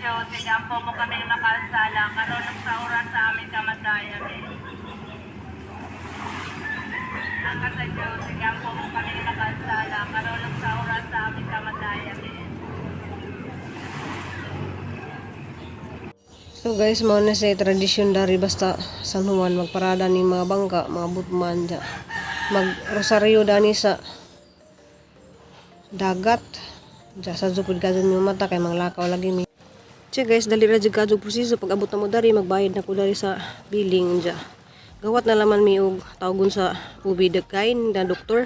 Diyos, igampo mo kami makasala, karon ug sa oras sa aming kamatayan. Amen. Ama sa Diyos, igampo mo kami makasala, karon ug sa oras sa aming kamatayan. Amen. So guys, mao na sa tradisyon dari basta San Juan magparada ni mga bangka, mga butman dya. Mag-rosaryo dani sa dagat. Dya sa jud kadto mi mata kay manglakaw lagi mi. Siya guys, dali ra jud kadto proseso pag abot na mo dari magbayad na ko dari sa billing dya. Gawat na laman mi og tawgon sa ubi dagkain na doktor.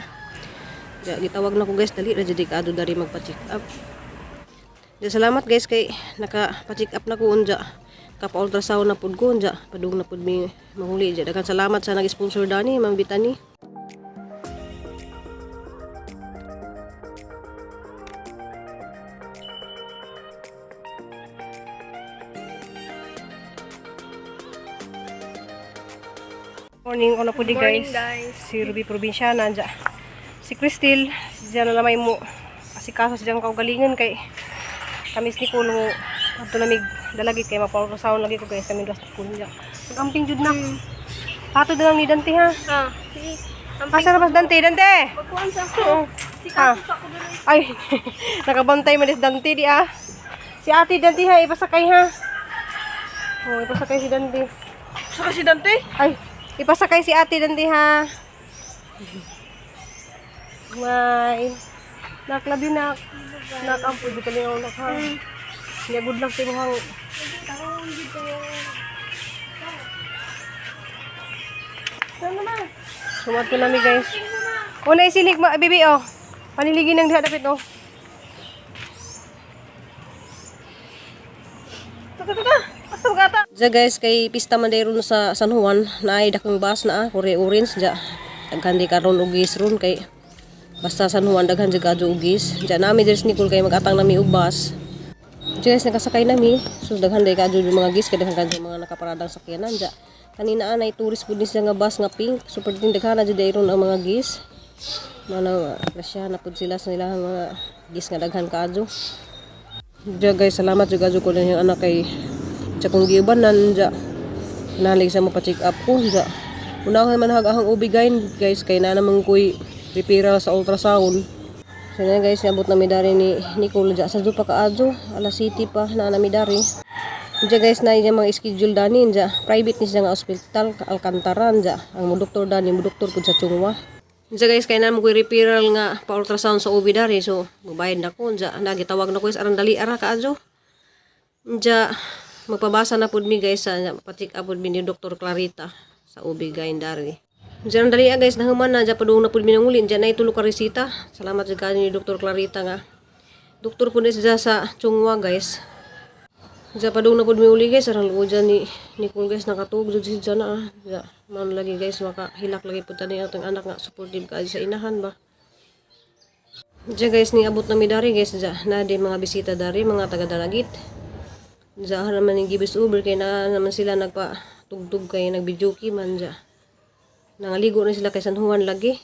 Dya gitawag na ko guys, dali ra jud kadto dari magpa-check up. Dya, salamat guys kay naka-check up na ko unja. Kapa-ultrasound na pud ko unja. Padung na pud mi mahuli dya. Daghan salamat sa nag-sponsor dani, Ma'am Bitani. Morning ko na pud di, Morning, guys. Guys. Si Ruby Provinciana dya. Si Cristel, siya na lamay mo. Asikaso siyang kaugalingon kay kami ni Kulo mo adto namig dalagit kay mapa-ultrasound lagi ko guys kami last ko niya. Nag-amping jud na. Patod na lang ni Dante ha. Ah, sige. Asa na ba si Dante? Dante! Pagkuhan sa ako. Si Ah. Kaso sa ako dun. Ay, nakabantay man is Dante di ah. Si Ate Dante ha, ipasakay ha. Oh, ipasakay si Dante. Sa si Dante? Ay, ipasakay si Ate Dante ha. Bye. Nak, love you, nak. Nak, ampo, di kalingaw nak ha. Niya, good luck sa imong Sumat ko nami guys. Una isilig mo, bibi oh. Paniligin ng diha dapit oh. Ja guys, kay pista man dayron sa San Juan, naay dakong bus na ah, kore orange ja. Daghan di karon og gis ron kay basta San Juan daghan jud kadto og gis. Ja nami diri sa Nicole kay magatang nami og bus. Ja guys, nakasakay nami. So daghan day kadto yung mga gis kay daghan kadto mga nakaparadang sakyanan ja. Kanina anay tourist pud ni siya nga bus nga pink. Super din daghan na jud dayron ang mga gis. Mana presyahan na pud sila sa ilang mga gis nga daghan kaadto. Ja guys, salamat jud kadto ko lang yung anak kay sa kong giubanan ja. Nalig sa mo pa-check up ko ja. Unahan man hag ahang ubi guys kay na naman ko'y referral sa ultrasound. So na guys, niabot na mi dari ni Nicole ja sa pa kaadto, alas city pa na nami dari. Ja guys, na iya mga schedule dani ja. Private ni siya nga ospital Alcantara ja. Ang mo doktor dani mo doktor pud sa Chungwa. Ja guys, kay na mo ko'y referral nga pa ultrasound sa ubi dari. So, mubayad na ko ja. Nagitawag na ko is aran dali ara kaadto. Ja, magpabasa na pud mi guys sa pa-check up pud mi ni Dr. Clarita sa ubi gain dari. Diyan dali ah, guys, nahuman na diyan padung na pud mi nangulin diyan ay tulo ka resita. Salamat jud kayo ni Dr. Clarita nga. Doktor pud ni siya sa Chungwa guys. Diyan padung na pud mi uli guys, arang luod dyan ni Nicole guys nakatuog jud siya dyan ah. Diyan man lagi guys makahilak lagi pud tani atong anak nga supportive ka sa inahan ba. Diyan guys, ning abot na mi dari guys, diyan na di mga bisita dari, mga taga Dalagit. Diyan naman yung gibis Uber kay na naman sila nagpa tugtog kay nagbijuki man diyan. Nangaligo na sila kay San Juan lagi.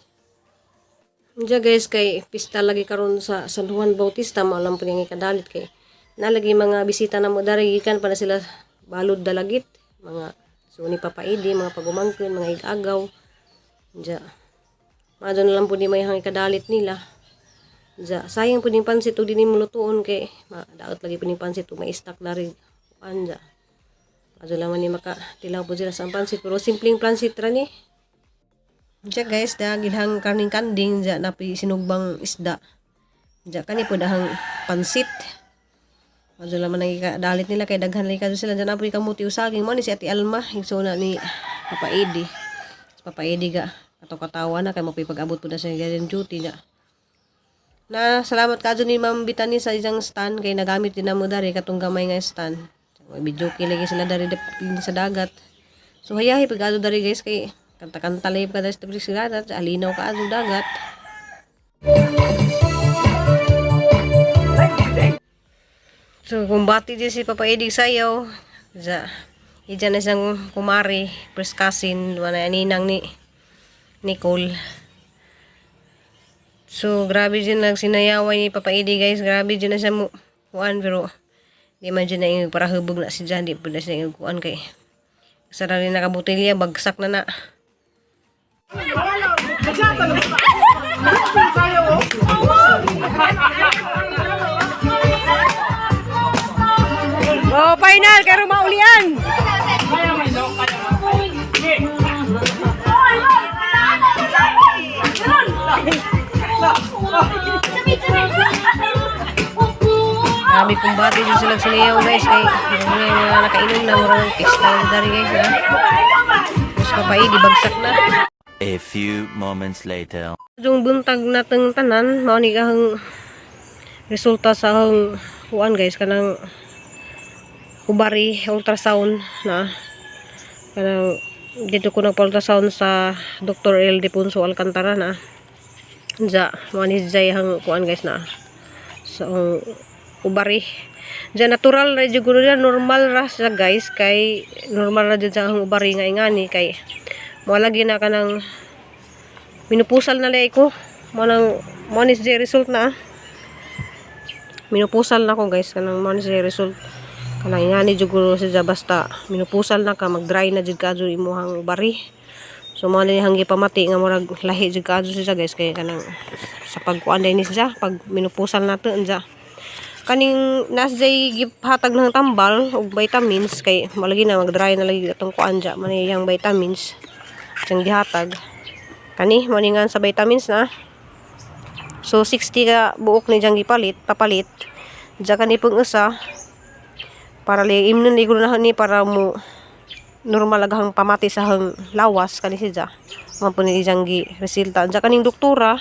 Diyan guys kay pista lagi karon sa San Juan Bautista mao lang pud yung ikadalit kay nalagi mga bisita na mo dari gikan pa na sila balod Dalagit, mga suni papaidi, mga pagumangkon, mga igagaw. Diyan. Maadto na lang pud ni may hang ikadalit nila. Ja, sayang pud ning pansit ug dinhi mo lutuon kay madaot lagi pud ning pansit ug may stock dari kuan ja. Adto lang man ni maka tilaw pud sila sa pansit pero simpleng pansit ra ni. Ja guys, da gilhang karning kanding ja napi sinugbang isda. Ja kani pud ahang pansit. Adto lang man ang ikadalit nila kay daghan lagi kadto sila dyan napoy kamuti ug saging mo ni si Ate Alma igsuna ni Papa Edi. Si Papa Edi ga katawa na kay mapoy pag-abot pud na siya ganyan duty ja. Na salamat kadto ni Ma'am Bitani sa isang stand kay nagamit din namo dari katong gamay nga stand. May video lagi sila dari din sa dagat. So hayahi pag dari guys kay kanta-kanta lagi pag sa dagat, alinaw ka adto dagat. So kumbati din si Papa Edig sayaw. Za ija na siyang kumari, first cousin, wala ninang ni Nicole. So, grabe din nagsinayaway ni Papa Edi guys. Grabe din na siya mo kuan pero Di man dyan na ingog para hubog na si Jan, di po na siya ingog kuan kay sa rin nakabutilya, bagsak na na. Oh, final kay maulian. Grabe kumbati dyan sila siniyaw, guys, kay yung mga nakainom na murang pista na dari, guys, ha. Mas papai di bagsak na. A few moments later. Yung buntag nateng tanan mao ni ang resulta sa akong kuan, guys, kanang ubari ultrasound na kanang dito ko nagpa-ultrasound sa Dr. L. Defonso Alcantara na. Ja, mao ni jay ang kuan, guys, na sa so, ubari. Diyan natural ra jud kuno, normal ra siya, guys, kay normal ra jud sa ang ubari nga ingani kay mo lagi na kanang minupusal na lay ko mo nang mo ni siya result na, ah. Minupusal na ko, guys, kanang mo ni siya result kanang ingani jud kuno siya, basta minupusal na ka, mag-dry na jud ka jud imuhang ubari. So mo ni hanggi pamati nga murag lahi jud ka siya, guys, kay kanang sa pagkuan din ni siya pag minupusal nato siya kaning nas jay gihatag ng tambal og vitamins kay malagi na mag-dry na lagi atong kuan dya man iyang vitamins siyang gihatag kani mo ni nga sa vitamins na. So 60 ka buok ni diyang gipalit papalit dya kani pong usa para li imnon ni na ni para mo normal agahang pamati sa hang lawas kani siya man po ni diyang gi resulta dya kaning doktora,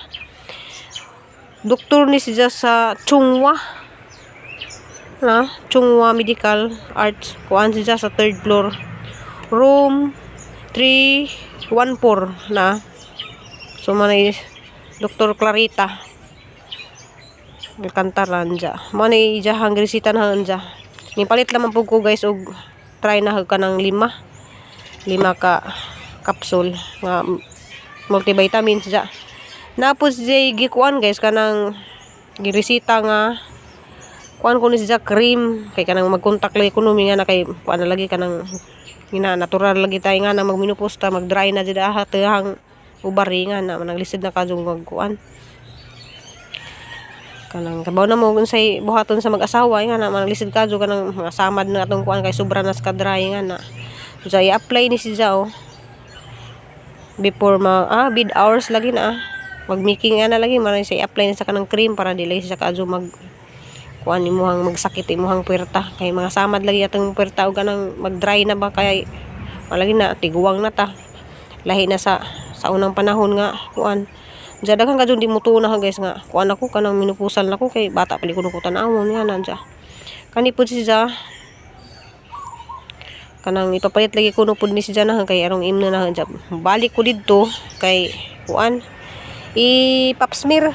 doktor ni siya sa Chungwa na Chungwa Medical Arts kuan siya sa third floor, room 314 na. So man Dr. Clarita Alcantara anja mo ni ijahang resita na anja. Nipalit lamang po ko, guys, og try na ka ng lima lima ka capsule nga multivitamins ja. Napos jay gikuan, guys, kanang giresita nga kuan ko ni siya cream kay kanang magkontak lagi kuno mi nga na kay kuan na lagi kanang ngina natural lagi tayo nga na magminupos ta, mag-dry na jud aha tehang ubari nga na manang lisod na kadtong magkuan kanang kabaw na mo unsay buhaton sa mag-asawa nga na manang lisod kadto kanang mga samad na atong kuan kay sobra na sa ka-dry nga na. So i-apply ni siya, oh, before ma bid hours lagi na, ah. Mag making nga na lagi man siya i-apply ni sa kanang cream para dili siya kaadyo mag kuan imuhang magsakit imuhang puwerta kay mga samad lagi atong puwerta og kanang mag-dry na ba kay malagi na tiguwang na ta, lahi na sa unang panahon nga kuan. Diya daghan ka di mo na, guys, nga kuan ako kanang minupusal nako kay bata pa ko tan-awon nga na diya. Kani pud siya kanang ipapalit lagi kuno pud ni siya na kay arong imno na diya. Balik ko didto kay kuan i pap smear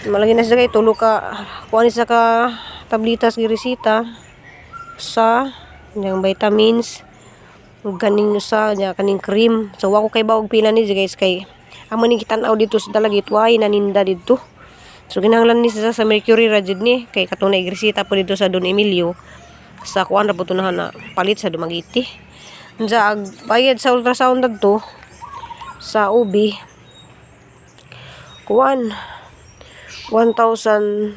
malagi na siya kay tulo ka kuan siya ka tablitas giresita sa yang vitamins ug kaning usa nya kaning cream. So wa ko kay bawog pila ni, guys, kay amo ning gitan-aw dito sa Dalagit, way naninda didto. So kinahanglan ni siya sa Mercury ra jud ni kay katong naigresita po dito sa Don Emilio sa kuan ra po to na palit sa Dumaguete. Unsa ag bayad sa ultrasound dadto sa OB, kuan, 1,020.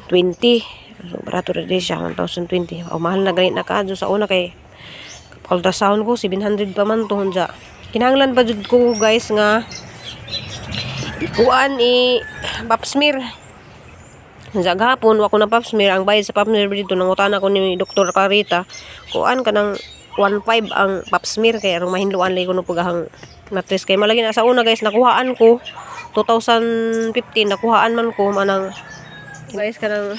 So barato ra di siya, 1,020. O mahal na ganit na kaadto sa una kay ultrasound ko 700 pa man to. Unsa kinahanglan pa jud ko, guys, nga kuan i pap smear. Unsa gahapon wa ko na pap smear. Ang bayad sa pap smear dito, nangutana ko ni Dr. Carita, kuan kanang 1.5 ang pap smear kay arong mahinluan lagi kuno pagahang matres kay malagi na sa una, guys. Nakuhaan ko 2015, nakuhaan man ko manang, guys, kanang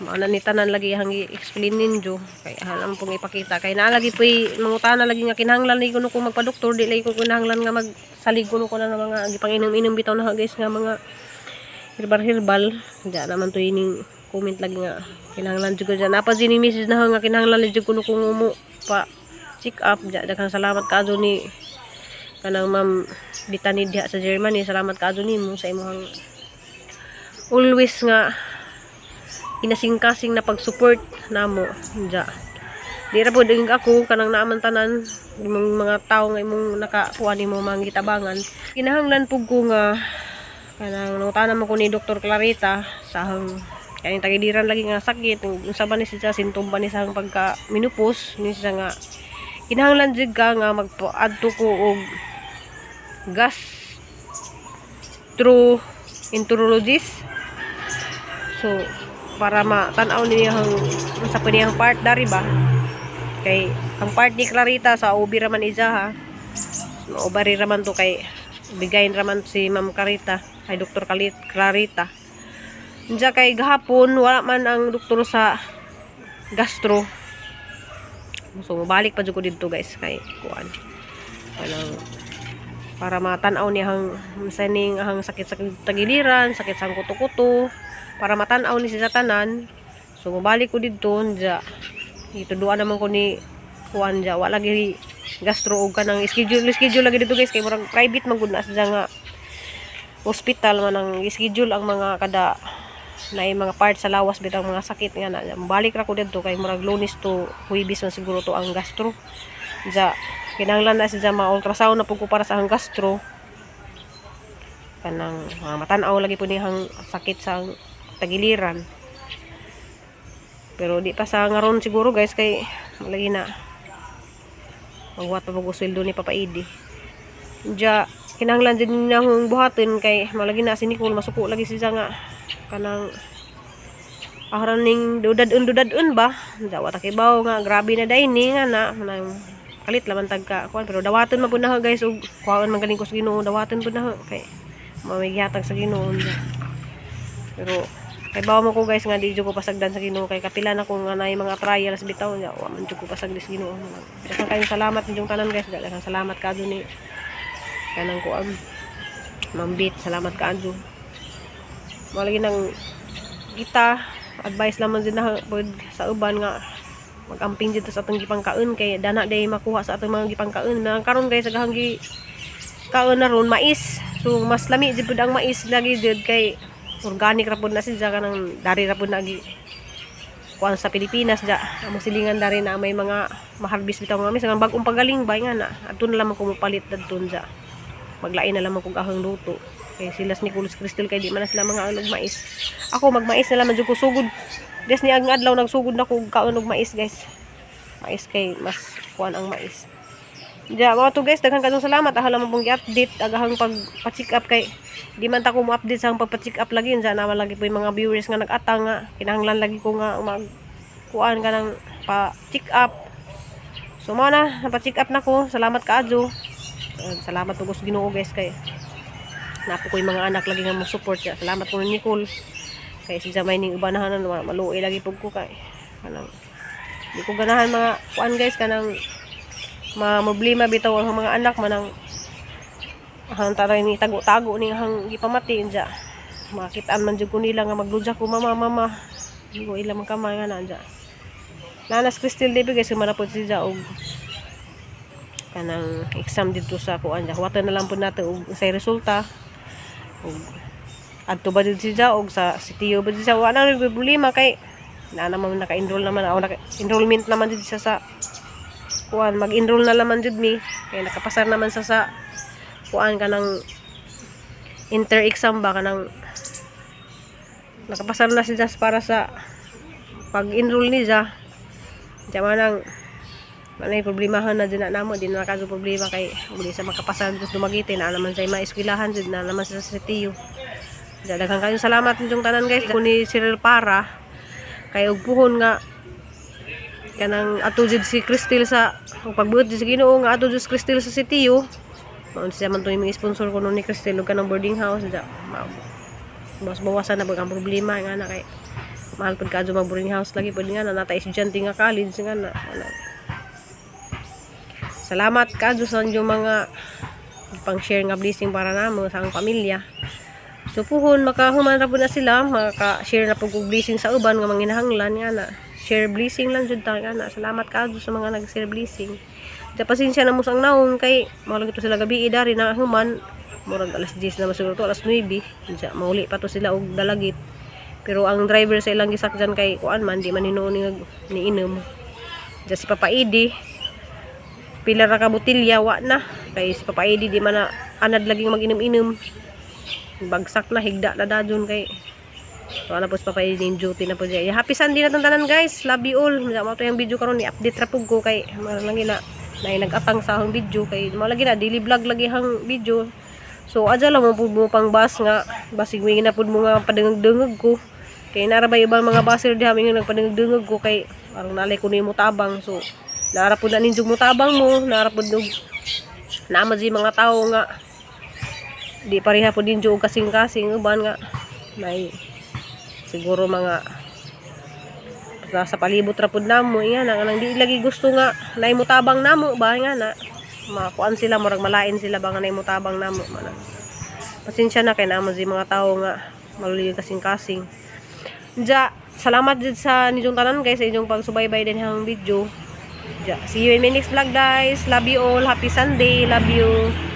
maana ni tanan lagi hang i-explain ninyo kay halam pong ipakita kay naa lagi po'y mangutana lagi nga kinahanglan lagi kuno ko magpa-doktor. Di lagi ko kinahanglan nga magsalig kuno ko na ng mga gipanginom-inom bitaw na, guys, nga mga herbal herbal. Diya naman to ining comment lagi nga kinahanglan jud ko diyan napa ni message na nga kinahanglan jud kuno kung mo pa check up diya. Daghang salamat kaadto ni kanang Ma'am Bitani diha sa Germany. Salamat kaadto nimo sa imong always nga Inasingkasing na pag-support namo ja. Di ra pud ako kanang naaman tanan imong mga tawo nga imong nakakuha nimo mga gitabangan. Kinahanglan pug ko nga kanang nangutana man ko ni Dr. Clarita sa ahang kaning tagiliran lagi nga sakit, unsa ba ni siya, sintom ba ni sa pagka menopause ni siya nga kinahanglan jud ka nga magpa-adto ko og gastroenterologist. So para matan-aw niya ang unsa pa niyang part dari ba, kay ang part ni Clarita sa OB raman iza ha. So, maubari raman to kay bigayin raman si Ma'am Clarita kay Dr. Kalit Clarita. Diya kay gahapon wala man ang doktor sa gastro. So mabalik pa jud ko didto, guys, kay kuan kanang para matan-aw niya ang unsa ning ang sakit sa tagiliran, sakit sa kuto-kuto, para matan-aw ni siya sa tanan. So mabalik ko didto diya. Ituduan naman ko ni kuan diya, wala lagi gastro og kanang schedule schedule lagi dito, guys, kay murag private man gud na siya nga hospital man, ang schedule ang mga kada na mga part sa lawas bitang mga sakit nga na. Balik ra ko didto kay murag Lunes to Huwebes man siguro to ang gastro. Diya kinahanglan na siya ma-ultrasound na pud ko para sa ang gastro, kanang mga matan-aw lagi po niyang sakit sa tagiliran. Pero di pa sa ngaron siguro, guys, kay lagi na magwat pa pag sweldo ni Papa Idi. Diya kinahanglan din na akong buhatin kay malagi na si Nicole masuko lagi siya nga kanang aron ning dudad-un dudad-un ba. Diya wa ta kibaw nga grabe na day ni nga na nang kalit laman tag ka kuan, pero dawaton man pud na, guys, ug kuhaon man galing ko sa Ginoo. Dawaton pud na kay may gihatag sa Ginoo. Pero kay bawa mo ko, guys, nga di jud ko pasagdan sa Ginoo kay kapila na ko nga naay mga trials bitaw nya, wa man jud ko pasagdi sa Ginoo. Daghang kayong salamat ninyong tanan, guys. Daghang salamat kaadto ni kanang kuan Mambit, salamat kaadto. Mao lagi nang kita advice lamang din na pod sa uban nga magamping dito sa atong gipangkaon kay dana day makuha sa atong mga gipangkaon na karon, guys. Agahang gi kaon na ron mais, so mas lami jud pud ang mais lagi jud kay organic ra pud na siya, kanang dari ra pud na gi kuan sa Pilipinas. Ja among silingan dari na may mga maharbis bitaw nga mais nga bag-ong pagaling ba nga na adto na lamang ko mopalit dadto. Ja maglain na lamang kog ahang luto kay sila ni Kulos Crystal kay di man na sila mga og mais. Ako magmais na lamang jud ko sugod des ni ang adlaw. Nagsugod na ko og kaon og mais, guys, mais kay mas kuan ang mais. Ja, mga to, guys, daghan kayong salamat. Aha lamang pong gi-update agahang pag pa-check up kay di man ta ko mo update sa pagpa-check up lagi. Diyan naman lagi po yung mga viewers nga nag-atang nga kinahanglan lagi ko nga mag kuan ka ng pa-check up. So mao na, napa-check up na ko. Salamat kaadyo. Salamat po sa Ginoo, guys, kay napo ko yung mga anak lagi nga mo support ya. Salamat ko ni Nicole. Kay si Jamay ning ubanahanan maluoy lagi pug ko kay kanang di ko ganahan mga kuan, guys, kanang ma problema bitaw ang mga anak manang ang taray ni tago-tago ni ang gipamati. Dya makitaan man jud ko nila nga magludya ko, "Mama, mama," di ko ila man kamay nga na dya. Nanas Crystal Devi, guys, sumana po siya og kanang exam dito sa kuan. Dya huwatan na lang po natin og say resulta og adto ba jud siya og sa sitiyo ba jud siya. Wala na problema kay na naman naka-enroll naman ako, naka-enrollment naman jud siya sa kuan. Mag-enroll na laman jud mi kay nakapasar naman sa kuan kanang inter-exam ba, kanang nakapasar na siya para sa pag-enroll niya. Diyan man ang manay problemahan na dyan na namo, di na nakaso problema kay uli sa makapasar dito sa Dumaguete na naman sa maeskwilahan jud na naman sa sitiyo. Diyan daghan kayong salamat ninyong tanan, guys. Kun ni Cyril para kay og puhon nga kanang ato jud si Cristel sa ug pagbuot jud sa Ginoo nga ato jud si Cristel sa sitiyo. Maun siya man to yung mga sponsor ko ni Cristel ug kanang boarding house. Diya mas bawasan na pag ang problema nga na kay mahal pud kadto mag boarding house lagi pud nga na nata estudyante nga college nga na wala. Salamat kadto sa inyong mga pang-share nga blessing para namo sa ang pamilya. So puhon makahuman ra pud na sila, maka-share na pud og blessing sa uban nga manginahanglan nga na. Share blessing lang jud ta nga na. Salamat kaadto sa mga nag-share blessing. Di pasensya na mo sa ang naong kay mao lagi to sila gabi dari na human murag alas 10 na man siguro to, alas 9. Diya mauli pa to sila og Dalagit. Pero Pero ang driver sa ilang gisakyan kay kuan man, di man hinuon ni niinom. Diya si Papa Idi, pila ra ka botilya, wa na. Kay si Papa Idi di man na anad laging mag-inom-inom. Bagsak na, higda na dajon kay. So ana po si Papa Idi, ning duty na po diya. Happy Sunday na tong tanan, guys. Love you all. Mao to yung video karon, ni-update ra pug ko kay mao lang na na nag-atang sa akong video kay mao lagi na daily vlog lagi hang video. So adya lang mo pud mo pang bus nga basig wingi na pud mo nga padungog-dungog ko. Kay nara ba ibang mga buser diha mingon nagpadungog-dungog ko kay parang nalay ko nimo tabang. So nara pud na ninjog mo tabang mo, nara pud og naama di mga tao nga di pareha pud ninyo og kasing-kasing, uban nga may siguro mga nasa palibot ra pud namo nga na nang di lagi gusto nga naay mutabang namo ba, nga na makuan sila, murag malain sila ba nga naay mutabang namo man. Pasensya na kay namo si mga tao nga maluloy kasing-kasing. Ja, salamat jud sa ninyong tanan, guys, sa inyong pagsubaybay din hang video. Ja, see you in my next vlog, guys. Love you all. Happy Sunday. Love you.